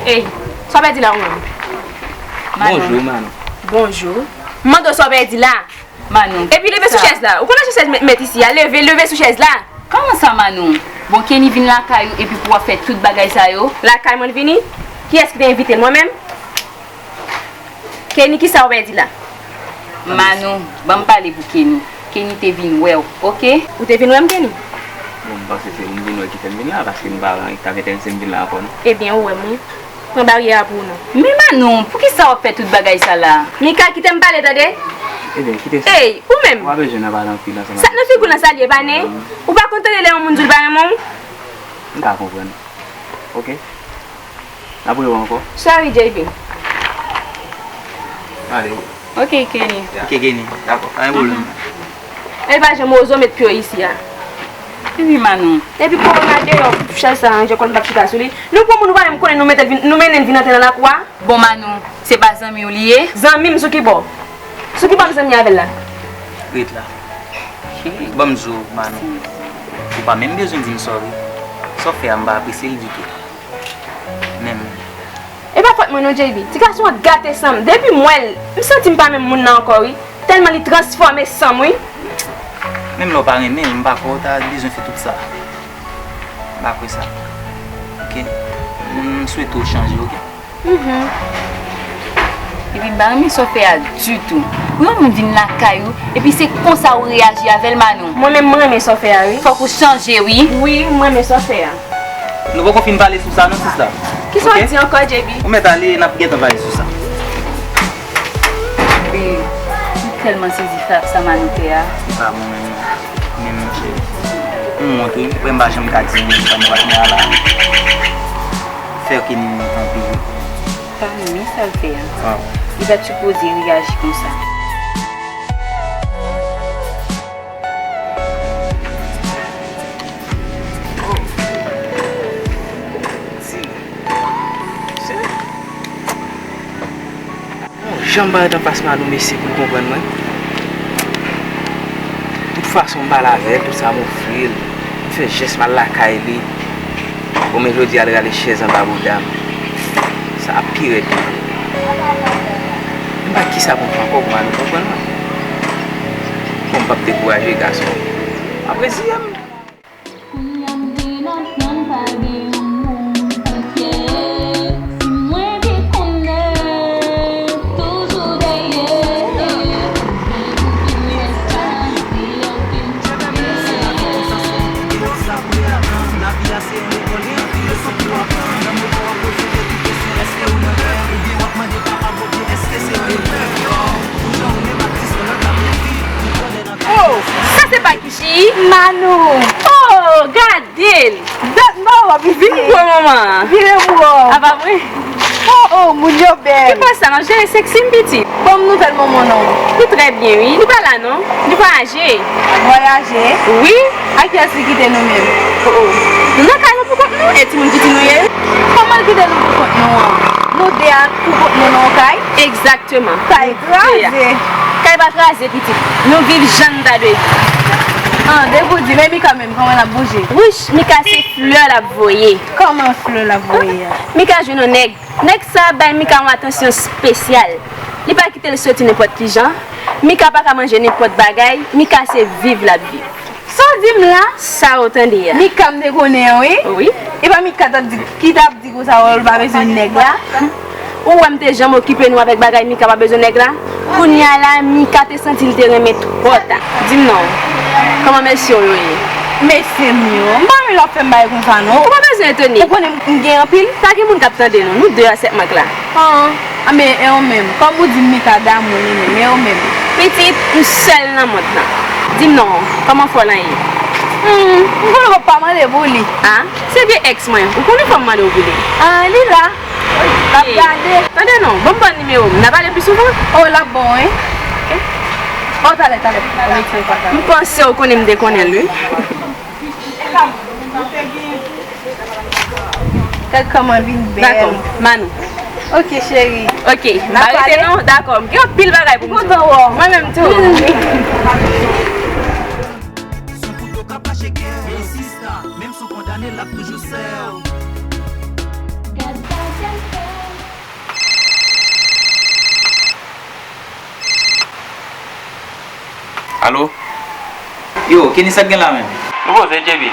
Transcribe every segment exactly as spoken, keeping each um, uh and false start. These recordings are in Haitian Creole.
Ey, sa w pèdi la ou menm? Bonjou, Manon. Bonjou. M mande w sa w pèdi la. Manon. Epi leve sou chèz la. Ou konn achte chèz met, met isi a? Leve, leve sou chèz la. Kòman sa, Manon? Bon, Kenny vin lakay ou epi pou w ap fè tout bagay sa yo? Lakay mwen l vini? Kiyès ki te envite l? Mwen menm? Kenny, kisa w pèdi la? Manou, ban m pale pou Kenny. Kenny te vin wè w, oke? Ou te vin wè m, Kenny? Bon, m panse se pou m vin wè ki fè m vin la, paske m pa t ap enterese m vin la ankò, non. Ebyen, ou wè m, wi. Pran baryè a pou ou, non. Men Manou, poukisa w ap fè tout bagay sa la? Mika, kite m pale, tande? Ebyen, kite sa. Ey, ou menm! Ou pa bezwen nan pale anpil ansanm avèk m. Sa k nan figi w lan, sa l ye, pa nen? Ou pa konn tande lè yon moun di w l pa renmen w? M ka konprann. Oke. N ap rewè ankò. Sorry, J B. Ale. Oke, Kenny. Oke, Kenny. Dakò. Pa gen pwoblèm. E pa janm oze w met pye w isi a. Epi Manou. Epi kòwona deyò, chèz sa, jan konn p ap chita sou li. Nou pran moun nou pa menm konnen, nou mete l vin, nou mennen l vin antre nan lakou a. Bon, Manou, se pa zanmi w li ye? Zanmi m sou ki bò? Sou ki bò m zanmi avè l la? Ret la. Cheri, ban m di w, Manou, ou pa menm bezwen di m sorry. Sa w fè a, m pa apresye l ditou. Menm. E pa fòt mwen non, J B. Ti gason an gate san m. Depi m wè l, m santi m pa menm moun nan ankò, wi. Tèlman li transfòme san m, wi. Menm lè w pa renmen l, m pa kwè w ta bezwen fè tout sa. M pa kwè sa. Oke? M swete w chanje, oke? Mhm. Epi m pa renmen sa w fè a ditou. Pou yon moun vin lakay ou, epi se konsa ou reyaji avè l, Manou. Mwen menm, m renmen sa w fè a, wi. Fòk ou chanje, wi. Wi, m renmen sa w fè a. Nou poko fin pale sou sa, non, sista. Kisa w di ankò, J B? Ou mèt ale, n ap gentan pale sou sa. Babe, m tèlman sezi sa, sa Manou fè a. Li pa bon menm, non. Men monchè, m wont wi, m pa janm ka di moun sa m patnè a la. Fè Kenny anpil wi. Pa renmen sa l fè a. Li pa t sipoze reyaji konsa. Bon, jan m parèt anfas Manou, mesye, pou l konprann mwen. Tout fason m pale avè l, tout sa m ofri l, m fè jès m al lakay li. Bon, men jodi a l rale chèz anba bouda m. Sa ap pi rèd toujou. M pa kisa pou m fè ankò pou Manou konprann mwen. Bon, m p ap dekouraje gason. M ap reziye m. Kounye a m vin aprann pa gen yon moun pou kye. Si mwen te konnen, toujou dèyè. Ou vin pou fin rès la, se yon fim. Oh, sa se pa Kichi? Manou. Oh, gade l. Dat m pa wè w, pitit. Vin m wè w, manman. Vire m wè w. A pa vre? Oh, oh, moun yo bèl. Ki pa sa, m ap jere sèks m, pitit. Ban m nouvèl manman w non. Li trè byen, wi. Li pa la, non. Li vwayaje. Vwayaje? Wi. Ak kiyès li kite nou menm? Oh, oh. Nou nan kay nou pou kont nou, e timoun piti nou ye. Kòman l kite nou pou kont nou an? Nou de a pou kont nou nan yon kay? Egzakteman. Kay kraze. Kay pa kraze, pitit. Nou viv jan n ta dwe viv. Ah, degoudi, men Mika menm, kòman l ap bouje? Wouch, Mika se flè l ap voye. Kòman flè l ap voye a? Mika jwenn yon nèg. Nèg sa ap bay Mika yon atansyon espesyal. Li pa kite l soti nenpòt ki jan. Mika pa ka manje nenpòt bagay. Mika se viv l ap viv. Sa w di m la? Sa w tande a. Mika m te konnen an, wi. Wi. E pa Mika t ap di, ki t ap di konsa, w pa bezwen nèg la. Ou wè m te janm okipe nou avèk bagay Mika pa bezwen nèg la? Kounye a la, Mika te santi l te renmen twò ta. Di m non, kòman mesye w yo ye? Mesye m yo, m pa renmen lè w ap fè m bagay konsa non. Ou pa bezwen etone. Ou konnen m gen anpil. Pa gen moun k ap tande nou, nou de a sèlman k la. An, a men e w menm, kòm ou di m Mika damou li menm, e w menm? Pitit, m sèl nan mond lan. Di m non, kòman fò lan ye? Hmm, m konnen w ap pa mande pou li. A, se vye èks mwen, ou konnen fò m mande w pou li. A, li la. L ap gade. Tande non, ban m ba w nimewo m, n a pale pi souvan. Oh, l ap bon, wi. Oh, talè, talè. M panse w konnen m te konnen l, wi. Gad kòman vin bèl. Dakò, Manou. Ok, cheri. Ok, m pa rete non. Dakò, m gen anpil bagay pou m di w. Kontan wè w. Mwen menm tou. Son kouto k ap mache Alo? Yo, Kenny, sa k gen la menm? Nou poze, J B.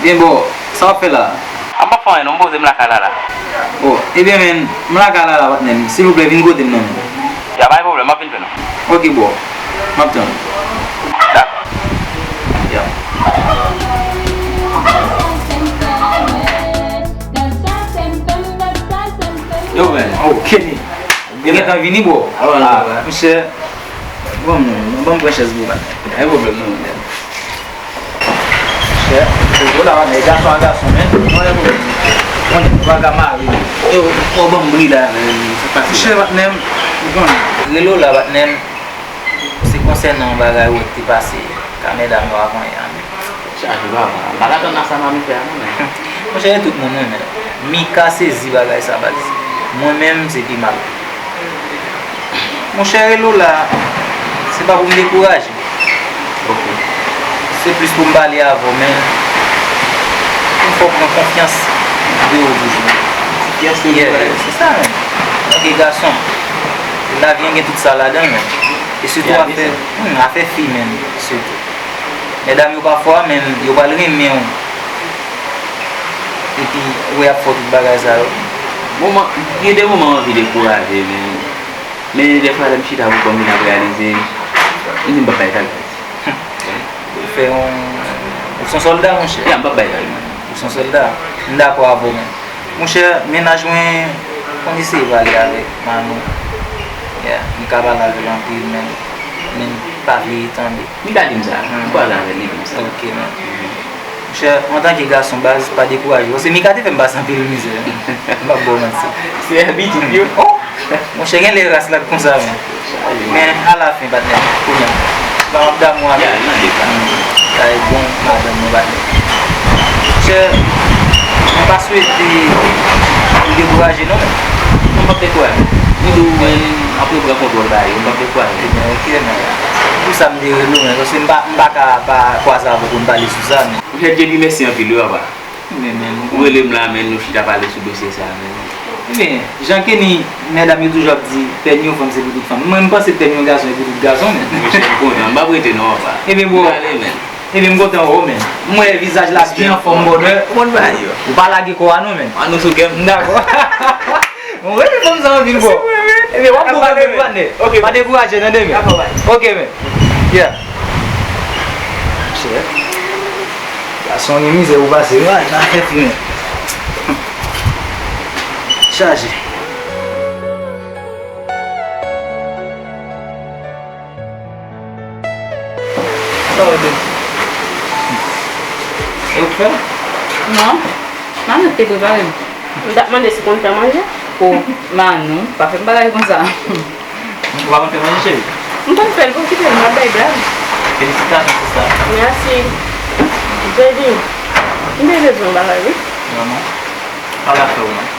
Byen, bro, sa w ap fè la? An, m p ap fè anyen non, m poze, m lakay la la. Oh, ebyen, men, m lakay la la, patnè m. Silvouplè, vin kote m non, men. Ya, pa gen pwoblèm, m ap vin jwenn ou. Ok, bro. M ap tann ou. Dakò. Ya. Yo, men. Oh, Kenny. Ou gentan vini, bro? Ah, misye. Bon, men, ban m pran chèz pou ou, patnè. Pa gen pwoblèm non, men. Chè, yo la, patnè, gason a gason, men. Mwen, mwen, mwen, mwen, pa ka mare. Yo, ou ban m bri la, men, sa pase. Chè, patnè m, ou konnen. Relo la, patnè m, se konsènan yon bagay ou wè ki te pase ka medam yo avan yè a, men. Chaje, papa. M pa ka tann a sa manmi fè a, non, men. Monchè, tout moun renmen l. Mika sezi bagay sa, baz. Mwen menm, se pi mal. Monchè, relo la, se pa pou m dekouraje. Ok. Se plis pou m pale avè w, men pou m fè w pran konfyans de ou toujou. Konfyans de ou, yeah, se sa, men. Antanke gason, lavi an gen tout sa ladan l, men. E sitou afè, hmm, afè fi, men, sitou. Medam yo pafwa, men, yo pral renmen w. Epi, ou wè y ap fè w tout bagay sa yo. Moman, gen de moman m anvi dekouraje, men, men dèfwa lè m chita pou kò m, vin ap reyalize, m di m p ap bay vag. Ou fè yon, ou se yon sòlda, monchè. Ya, m p ap bay vag, man. Ou se yon sòlda. M dakò avè w, men. Monchè, mennaj mwen konn eseye pale avèk Manou. Yeah, m ka pale avè l anpil, men, men m pa vle tande. Li ka di m sa. Hmm. M kwaze avè l, li di m sa. Ok, men. Monchè, antanke gason, baz, pa dekouraje. Paske Mika te fè m pase anpil mizè. M p ap ba w manti. Se abitid yo. Oh! Monchè, gen lè ras la k konsa, men. Men, alafen, patnè, kounye a, m ap damou avè l. Sa e bon madanm mwen, patnè. Monchè, mwen pa swete ou dekouraje, non, men. Non, m p ap dekouraje. Mwen di w, mwen, m ap reprann kontwòl bagay yo, m p ap dekouraje. Ebyen, ok, men. Pou sa m te rele w, men, paske m pa, m pa ka pa kwaze avè w pou n pale sou sa, men. Monchè, J B, mèsi anpil, wi, papa. Men, men, ou rele m la, men, nou chita pale sou dosye sa, men. Ebyen, jan Kenny, medam yo toujou ap di, pèny yon fanm se pou tout fanm. Mwen, m panse pèny yon gason e pou tout gason, men. Monchè, m kontan, m p ap rete non, papa. Ebyen, bro. M ale, men. Ebyen, m kontan wè w, men. M wè vizaj la byen anfòm, brother. Ou konn bagay yo. Ou pa lage kò a non, men. An nou sou kè m. M dakò. Mwen renmen fanm sa anpil, bro. Se vre, wi. Ebyen, w ap bon, men, patnè. Ok, pa dekouraje, tande, men. Dakò, bye. Ok, men. Yeah. Chè. Gason gen mizè pou pase, wi, nan afè fi, men. Chaje. Sa w ede? E ou k fè l? Non. Manmi te prepare m. M t ap mande si w konn fè manje. O, Manou, pa fè m bagay konsa. Ou pa konn fè manje, cheri? M konn fè l, bon, kite m, m ap bay blag. Felisitasyon, sista. Mèsi. J B, m te bezwen yon bagay, wi. Vrèman? Pale afè w, non.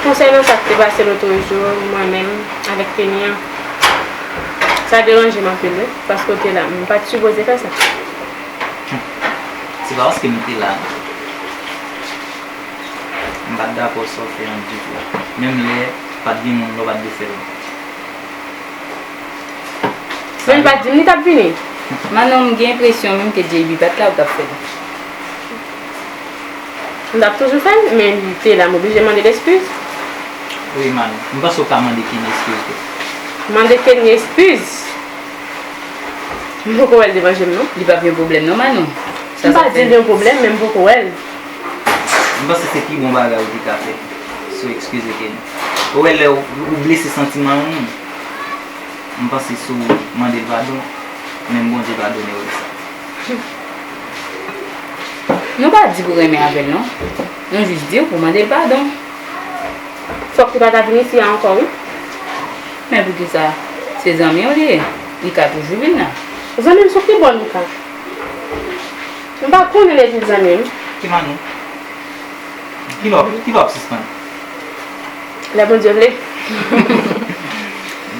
Konsènan sa k te pase lòt jou, mwen menm, avèk Kenny an, sa deranje m anpil, wi, paske w te la. M pa t sipoze fè sa. Se pa paske m te la, non. M pa t dakò sa w fè an ditou. Menm lè pa t gen moun la, w pa t dwe fè l. Men l pa t di m li t ap vini. Manon, m gen enpresyon menm ke J B pa t la, ou t ap fè l. M t ap toujou fè l, men li te la, m oblije mande l eskiz. Wi, Manon. M panse w ka mande Kenny eskiz tou. Mande Kenny eskiz? M poko wè l devan je m, non. Li p ap yon pwoblèm, non, Manon. M pa di l yon pwoblèm, men m poko wè l. M panse se pi bon bagay ou te ka fè, si w eskize Kenny. Ou wè lè w, ou blese santiman yon moun, m panse si w mande l padon, menm Bondye padone w de sa. Nou pa di pou renmen avè l, non. Nou jis di w pou mande l padon. Fòk li pa ta vin isi a ankò, wi. Men poukisa? Se zanmi w li ye. Li ka toujou vin la. Zanmi m sou ki bò li ka? M pa konnen lè di zanmi m. Ki Manou? Kilè w, kilè w ap sispann? Lè Bondye vle.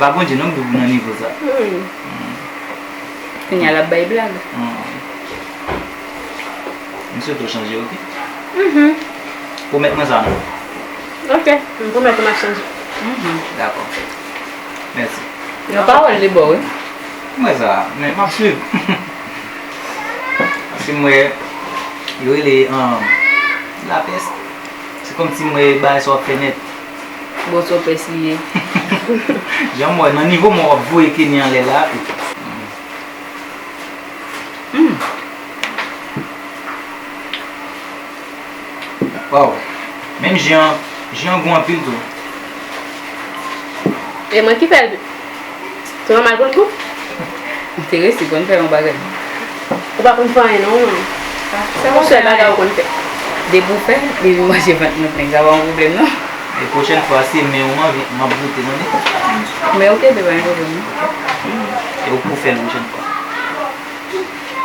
Pa Bondye non k dwe pou nan nivo sa. Hmm. Kounye a l ap bay blag. Hmm. M swete w chanje, ok? Mhm. Pwomèt mwen sa, non? Ok, m pwomèt ou m ap chanje. Mhm. Dakò. Mèsi. Yon pawòl li ba w, wi. M wè sa, men m ap swiv. Paske m wè, yo rele, um, lapès. Se kòmsi m wè bagay sa w ap fè nèt. Bon, se yon pès li ye. Jan m wè, nan nivo mwen w ap voye Kenny anlè la. Hmm. Waw. Menm ji an, ji an gou anpil tou. E mwen ki fè l. Se nòmal pou l gou? Enterese konn fè yon bagay. Ou pa konn fè anyen non, non. Sa yon sèl bagay ou konn fè. Depi w fè, depi manje vant mwen plen, sa pa yon pwoblèm non. E pwochèn fwa, se men w m anvi, m ap goute, tande? Men ok, bebe, pa gen pwoblèm non. E ou pou fè l pwochèn fwa.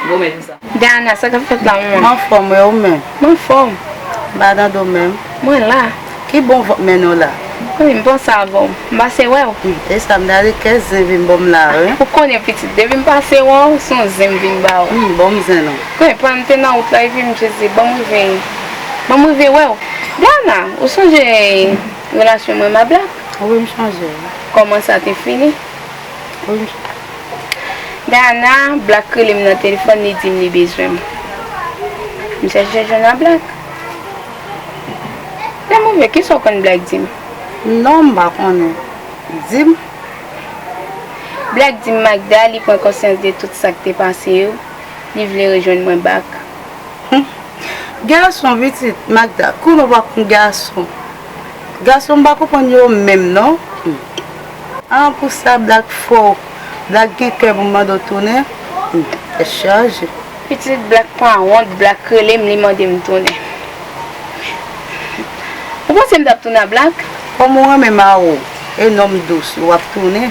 Bon, men sa. Dayana, sa k ap fèt la, manman? M anfòm, wi, ou menm? M anfòm. M pa tande w menm. Mwen la. Ki bon vant mennen w la? Wi, m panse avè w. M pase wè w. Hmm, e sa m ta di, kè zen vin ban m la, wi. Ou konnen, pitit, depi m pase wè w, se yon zen m vin ba w. Hmm, ban m zen non. Wi, pa m te nan wout la, epi m jis di, ban m rive, ban m rive wè w. Dayana, ou sonje relasyon mwen m a Black? Wi, m sonje. Kòman sa te fini? Wi, m Dayana, Black rele m nan telefòn, li di m li bezwen m. M chèche jwenn a Black. Lè m rive, kisa w konn Black di m? Non, m pa konnen. Di m. Black di m Magda, li pran konsyans de tout sa k te pase yo, li vle rejwenn mwen back. Gason pitit, Magda, konnen w pa konn gason. Gason m pa konprann yo menm non. An pou sa Black fò, Black gen kè pou mande w tounen. Tèt chaje. Pitit Black pa wont, Black rele m, li mande m tounen. Ou panse m t ap tounen a Black? Kòm ou renmen mari w e nonm dous, w ap tounen.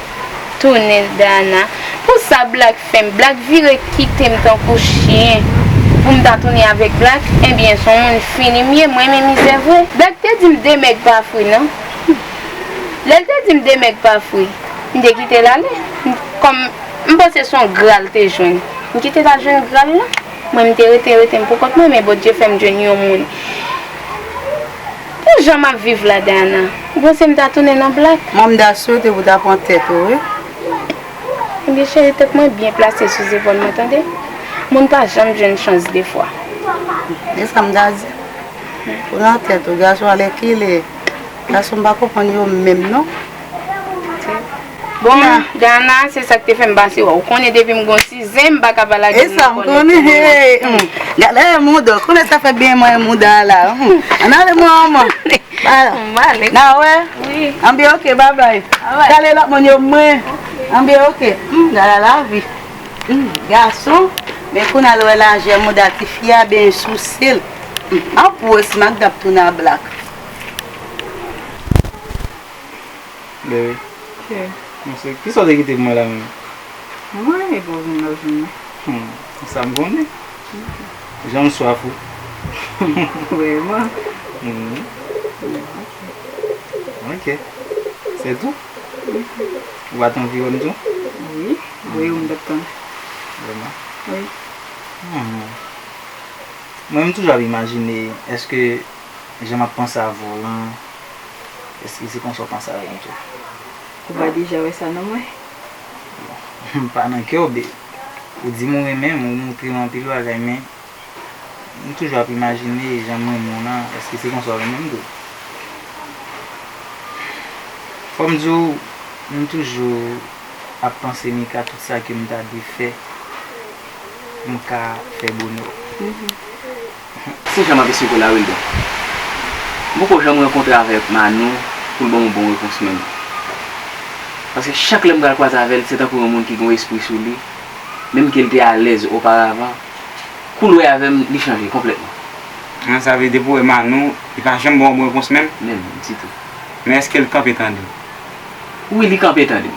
Tounen, Dayana. Pou sa Black fè m, Black vire kite m tankou chen pou m ta tounen avèk Black. Ebyen, se yon moun fini m ye, m renmen mizè vre. Black te di m de mèg pa fri non. Lè l te di m de mèg pa fri, m te kite l ale. Kòm m panse se yon gra l te jwenn, m kite l al jwenn gra l lan. Mwen, m te rete, rete m pou kont mwen, men Bondye fè m jwenn yon moun. Pou jan m ap viv la, Dayana, ou panse m ta tounen nan Black? Mwen, m ta swete pou w ta pran tèt ou, wi. Ebyen, cheri, tèt mwen byen plase sou zepòl mwen, tande? Moun pa janm jwenn chans de fwa. E sa m ta di. Pran tèt ou, gason alèkile. Gason m pa konprann yo menm non. Bon, Dayana, se sa k te fè m pase wè w. Ou konnen depi m gon ti zen, m pa ka pa lage l nan kòlèt pou mwen. E sa m konnen. Gade mouda, konnen sa fè byen mwen mouda la. Ann ale mwen manman. N a wè. Ann byen, ok, babay. Gade lòt moun yo mwen. Ann byen, ok. Gade lavi. Gason, men kounye a l wè lajè mouda tifi a byen souse l. An pou wè si Magda ap tounen a Black. Bebe. Kisa w te kite pou mwen la menm? Mwen, e pou vin la jounen. Hmm, sa m konnen. Jan m swaf ou. Vrèman. Hmm. Ok. Se tou? Ou pa t anvi wè m tou? Wi, wi, ou m t ap tann. Vrèman? Wi. Hmm. Mwen, m toujou ap imajine, èske jan m ap panse avè w lan, èske se konsa w panse avè m tou? Ou pa deja wè sa nan mwen? Bon, m pa nan kè w, be, ou di m ou renmen m, ou montre m anpil bagay, men m toujou ap imajine jan m renmen w lan, èske se konsa w renmen m tou? Fò m di w, m toujou ap panse Mika, tout sa ke m ta dwe fè pou m ka fè bonè w. Se jan m ap esplike w la, Wilda. M poko janm rankontre avèk Manou pou l ban m yon bon repons menm. Paske chak lè m pral kwaze avè l, se tankou yon moun ki gen yon espri sou li, menm ke l te alèz oparavan, kou l wè avè m, li chanje konplètman. An, sa vle di depi w wè Manou, li pa janm ban w yon bon repons menm? Menm, ditou. Men èske l kanpe tande w? Wi, li kanpe tande m.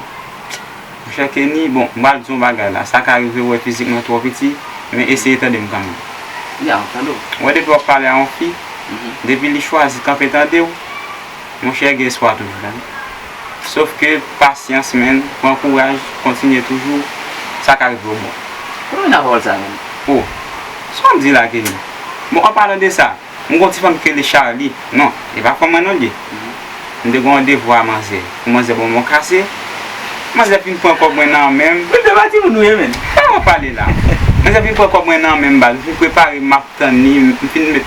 Monchè Kenny, bon, m pral di w yon bagay la. Sa ka rive w wè fizik mwen twò piti, men eseye tande m kanmenm. Ya, m tande w. Ou wè depi w ap pale a yon fi, depi li chwazi kanpe tande w, monchè, gen espwa toujou, tande. Sof ke pasyans, menn, pran kouraj, kontinye toujou, sa ka rive w bon. Kote w jwenn pawòl sa a menm? O, sa w ap di la, Kenny? Bon, an palan de sa, m gon ti fanm ki rele Charlie. Non, e pa fanm mwen non li ye. M te gon randevou a manzè. Pou manzè ban mwen yon kase. Manzè fin pran kòb mwen nan men m. Ou te pa timoun ou ye, menn. Sa w ap pale la? Manzè fin pran kòb mwen nan men m, baz. M fin prepare, m ap tann li, m fin met.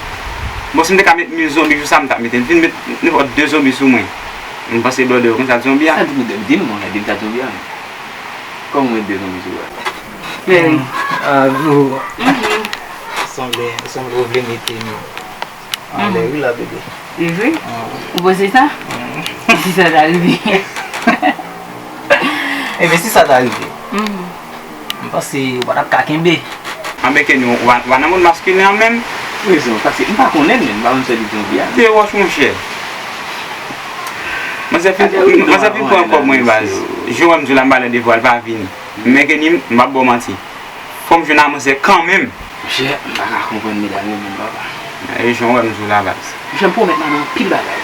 Bon, si m te ka met mil zonbi jou sa, m t ap mete. M fin met nenpòt de zonbi sou mwen. M panse blòdè yo konn sa zonbi a. Sa di m, di m, di m sa zonbi a, menn. Kòman w met de zonbi sou ou a? Men. Ah, nou. Sanble, sanble w vle mete m anlè wi la, bebe. Li vre? Ou panse sa? Si sa ta rive. Ebyen, si sa ta rive, m panse ou pa t ap ka kenbe. Anben, Kenny, w a, w a nan mond maskilen an menm? Rezon, paske m pa konnen l menm, m pa konn sèvis zonbi a. Te wòch, monchè. Manzè fin, manzè fin pran kòb mwen, baz. Jan w wè m di w la, m ba l randevou a, l pa vini. Men Kenny, m p ap ba w manti. Fò m jwenn a manzè kanmenm. Monchè, m pa ka konprann medam yo menm, papa. E jan w wè m di w la, baz. Monchè, m pwomèt manman anpil bagay.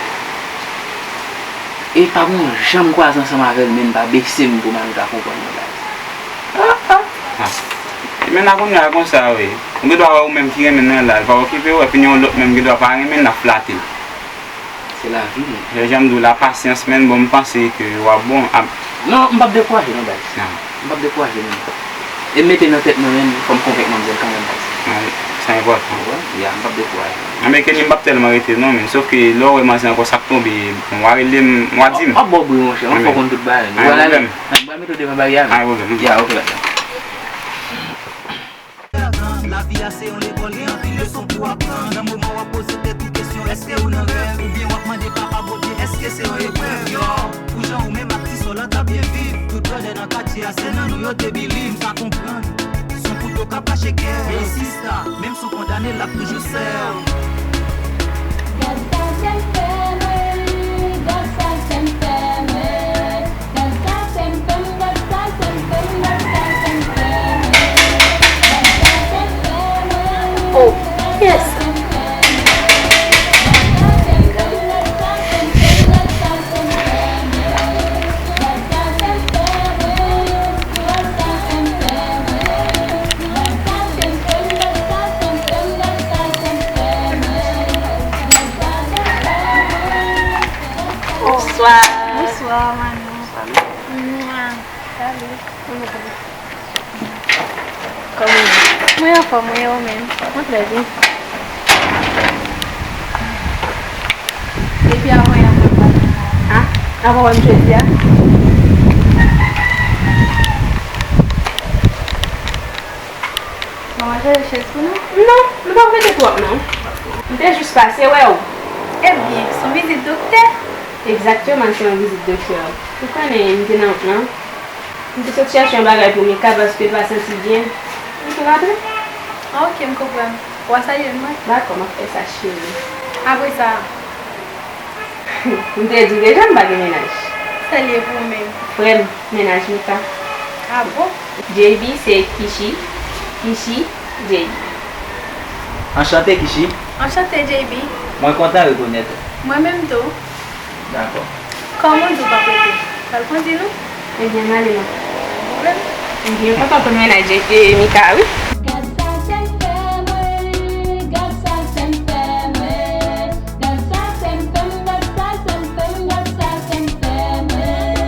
E pa gon jan m kwaze ansanm avè l, men m pa bese m pou m al ta konprann nan baz. Ah, ah. Ah. Men la kounye a konsa, wi. Ou gen dwa wè ou menm ki renmen l nan la, l pa okipe w, epi gen yon lòt menm gen dwa pa renmen l, l ap flate l. Se lavi, men. Jan m di w la, pasyans, men bon, m panse ke w ap bon. Non, m p ap dekouraje non, baz. M p ap dekouraje non. E m mete nan tèt mwen menm, fò m konvenk manzè l kanmenm, baz. Sa enpòtan. Ou wè? Ya, m p ap dekouraje. Anben, Kenny, m p ap tèlman rete non, men. Sof ke lè w wè manzè ankò, sa k tonbe, bon, w a rele m, w a di m. W ap ba w bri, monchè. Mwen fò w konn tout bagay. Anyen pwoblèm. M pral mete w devan bagay a, men. Anyen pwoblèm. Ya, oke, baz. Lavi a se yon lekòl, gen anpil leson pou aprann. Nan moman w ap poze tèt ou kesyon, èske ou nan rèv? Oubyen w ap mande Papa Bondye, èske se yon eprèv? Yo, pou jan ou menm ak ti sò la t ap byen viv. Tout blòdè nan katye a, se nan nou yo te believe. M pa konprann. Se yon kouto k ap rache kè. Men sista, menm si w kondane, l ap toujou sèv. Oh, yes. Bonswa. Bonswa, Manu. Mwa. Salut. Kòman w ye? Mwen anfòm, wi, ou menm? Mwen trè byen. Epi avan yè a, mwen pa te la. A, avan wè m jodi a? Bon, mwen chanje chèz pou nou? Non, nou pa mete twòp, non. M te jis pase wè w. Ebyen, se yon vizit doktè? Egzakteman, se yon vizit doktè. Ou konnen, m te nan wout lan. M te sot chèche yon bagay pou Mika paske l pa santi byen. M tou rantre. Ah, ok, m konprann. W a salye l, mwen? Dakò, m ap fè sa, cheri. Apre sa, m te di w deja m pa gen mennaj. Sa l ye pou ou menm? Frè m, mennaj Mika. Ah bon? J B se Kishi, Kishi, J B. Anchante, Kishi. Anchante, J B. Mwen kontan rekonèt ou. Mwen menm tou. Dakò. Kòman w di w p ap rete? Pral kondi nou? Ebyen, m ale non. Ebyen, kontan konn mennaj Mika, wi.